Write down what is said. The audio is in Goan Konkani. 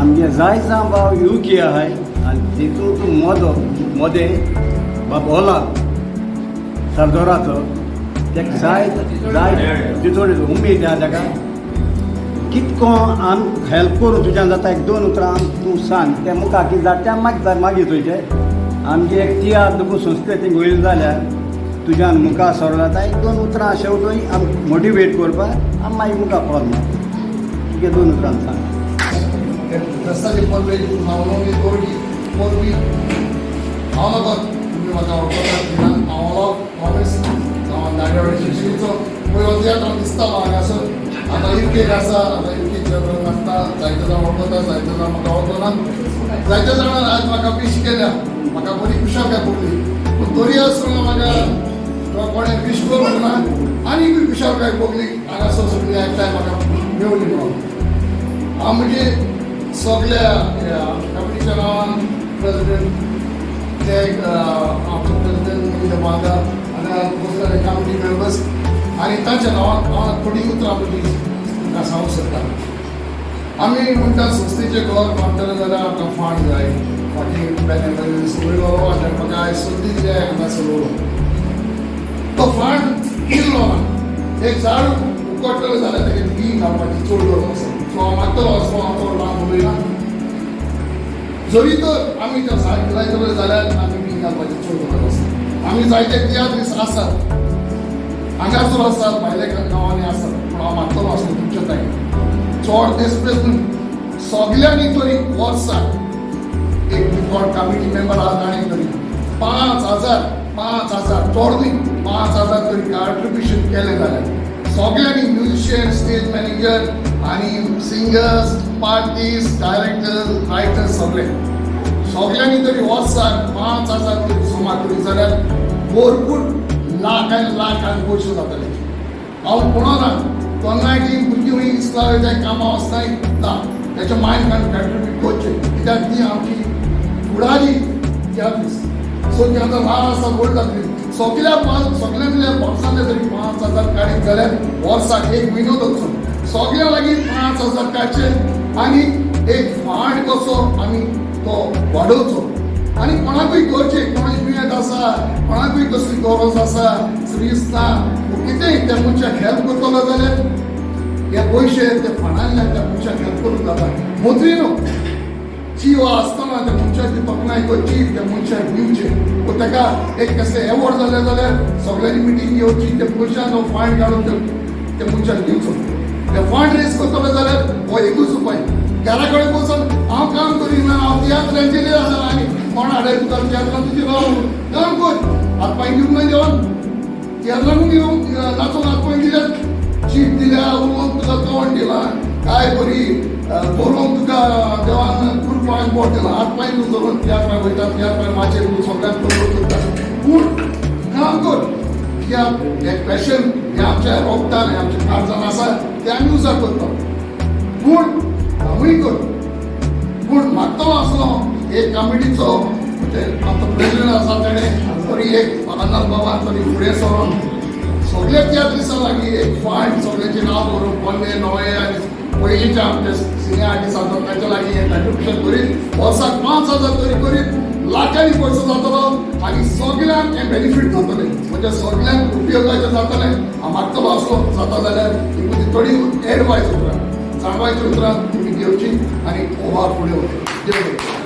आमगे जाय जावं बाब युके आहाय आनी तितून तूं मोदो मोदें बाब ओला सरदोराचो तेका जाय जाय तितून उमेद आहा ताका कितको आम हेल्प करूं तुज्यान जाता. एक दोन उतरां आम तूं सांग तें मुखार कितें जाता तें मागीर मागीर तुजें आमगे एक तियात्र देखून संस्थे थिंग वयली जाल्यार तुज्यान मुखार सरो जाता. एक दोन उतरां शेवटूय आम मोटिवेट करपाक आम मागीर मुखार पावना. तुगे दोन उतरां सांग. रस्त्याचे परबे हांव कोरगी कोरबी हांव नकत तुमी म्हाका वळखतात. हांव प्रॉमिस हांव दांडेवाडी शिक्षणीचो पयलो तियात्रान दिसतालो हांगासर. आतां युकेक आसा. आतां युकेक नाचता. जायते जाण वळखता, जायते जाण म्हाका वळखना. जायते जाणां आज म्हाका विश केल्या, म्हाका बरी खुशालकाय पडली. पूण तरी आसतना म्हाका कोणें विश करूंक ना आनीकूय खुशालकाय भोगली. हांगासर सगळीं एकठांय म्हाका मेवली म्हणून हांव म्हणजे सगल्या कमिटीच्या नांवान, प्रेसिडेंट ते आमचो प्रेसिडेंट मुरलीधर बांदा आनी कमिटी मेंबर्स आनी तांच्या नांवान हांव थोडीं उतरां म्हजी तुमकां सांगूंक सोदता. आमी म्हणटा, संस्थेचें घर बांदतले जाल्यार आमकां फंड जाय. फाटीं बेने उलयलो आनी म्हाका आयज संदी दिल्या हांगा चलोवलो. तो फंड इल्लो ना. एक झाड उकडटलें जाल्यार तेका बी घालपाची चड गरज आसा. सो हांव मागतलो असो, हांव चड लांब उलयना. जरी तर आमी त्या झाड लायतले जाल्यार आमी बी घालपाची चड गरज आसा. आमी जायते तियात्रीस आसात, हांगासर आसात, भायल्या गांवांनी आसात. पूण हांव मागतलो आसलो तुमच्या ताई चड देसपेस न्हय, सगल्यांनी तरी वर्साक एक कोण कमिटी मेंबर आहा ताणें तरी 5,000, 5,000, चड न्हय, 5,000 तरी कॉन्ट्रिब्युशन केलें जाल्यार सगल्यांनी, म्युझिशियन, स्टेज मॅनेजर आनी सिंगर्स, पार्टीस, डायरेक्टर्स, रायटर्स, सगळे सगल्यांनी तरी वर्साक 5,000 तरी जमा करीत जाल्यार भरपूर लाखान लाखान पयशे जातले. हांव म्हणना तरणाटी भुरगीं खंय इस्कोला वयताय, कामां वचनाय ना, तेच्या मायंड कंट्रिब्यूट करचें, कित्याक ती आमची फुडारी तियात्रीस. सो ती आतां ल्हान आसा, व्हड जातली. सगल्या पांच सगल्या म्हणल्यार वर्सांतले तरी 5,000 काडीत जाल्यार वर्साक एक म्हयनो धरचो, सगल्या लागीं 5,000 काडचे आनी एक फंड कसो आमी तो वाडोवचो. आनी कोणाकूय गरजेक, कोणाक दुयेंत आसा, कोणाकूय कसली गरज आसा, स्त्रीस ना, कितेंय त्या मनशाक हेल्प करतलो जाल्यार हे पयशे ते फंडांतल्यान त्या मनशाक हेल्प करूंक जाता. मंत्री न्हू, जीव आसतना त्या मनशाची तोखणाय करची, त्या मनशाक दिवचे. वो ताका एक कसलें एवॉर्ड जालें जाल्यार सगळ्यांनी मिटींग घेवची, त्या पयशान तो फंड काडून त्या मनशाक दिवचो. ते फंड रेज करतलो जाल्यार हो एकूच उपाय. घरा कडेन बसून हांव काम करिना, हांव तियात्र इंजिनियर आसा आनी कोण हाडाय तुका तियात्रान? तुजें राव, काम कर. हात पांय दिवंक ना देवान? तियात्रानूय दिवंक, नाचूंक हात पांय दिल्यात, चीट दिल्या, उलोवंक तुका तोंड दिलां, काय बरी बरोवंक तुका देवान कृपान बोट दिलां. हात पांय तूं धरून तियात्रान वयता, तियात्रान माचयेर तूं सगळ्यांक कंट्रोल करता. पूण काम कर, कित्याक हें पॅशन हें आमच्या रोगतान, हें आमच्या काळजान आसा, तें आमी उजार करता. पूण कामूय कर. पूण मागतलो आसलो एक कमिटीचो, म्हणजे आमचो प्रेसिडेंट आसा तेणें तरी एक आनंद बाबान तरी फुडें सरोन सगळे तियात्रिसां लागीं एक फंड सगळ्यांचें नांव करून पोन्ने नवे आनी पयलींचे आमचे सिनियर आर्टिस्ट आसात तांच्या लागीं हें कंट्रिब्युशन करीत वर्साक 5,000 तरी करीत लाखांनी पयसो जातलो आनी सगळ्यांक हें बेनिफीट जातलें, म्हणजे सगळ्यांक उपयोगाचें जातलें. हांव मागतलो आसलो जाता जाल्यार ही थोडी एडवायस उतरां, जाणवायची उतरां तुमी घेवची आनी ओवार फुडें वतली. देव बरें.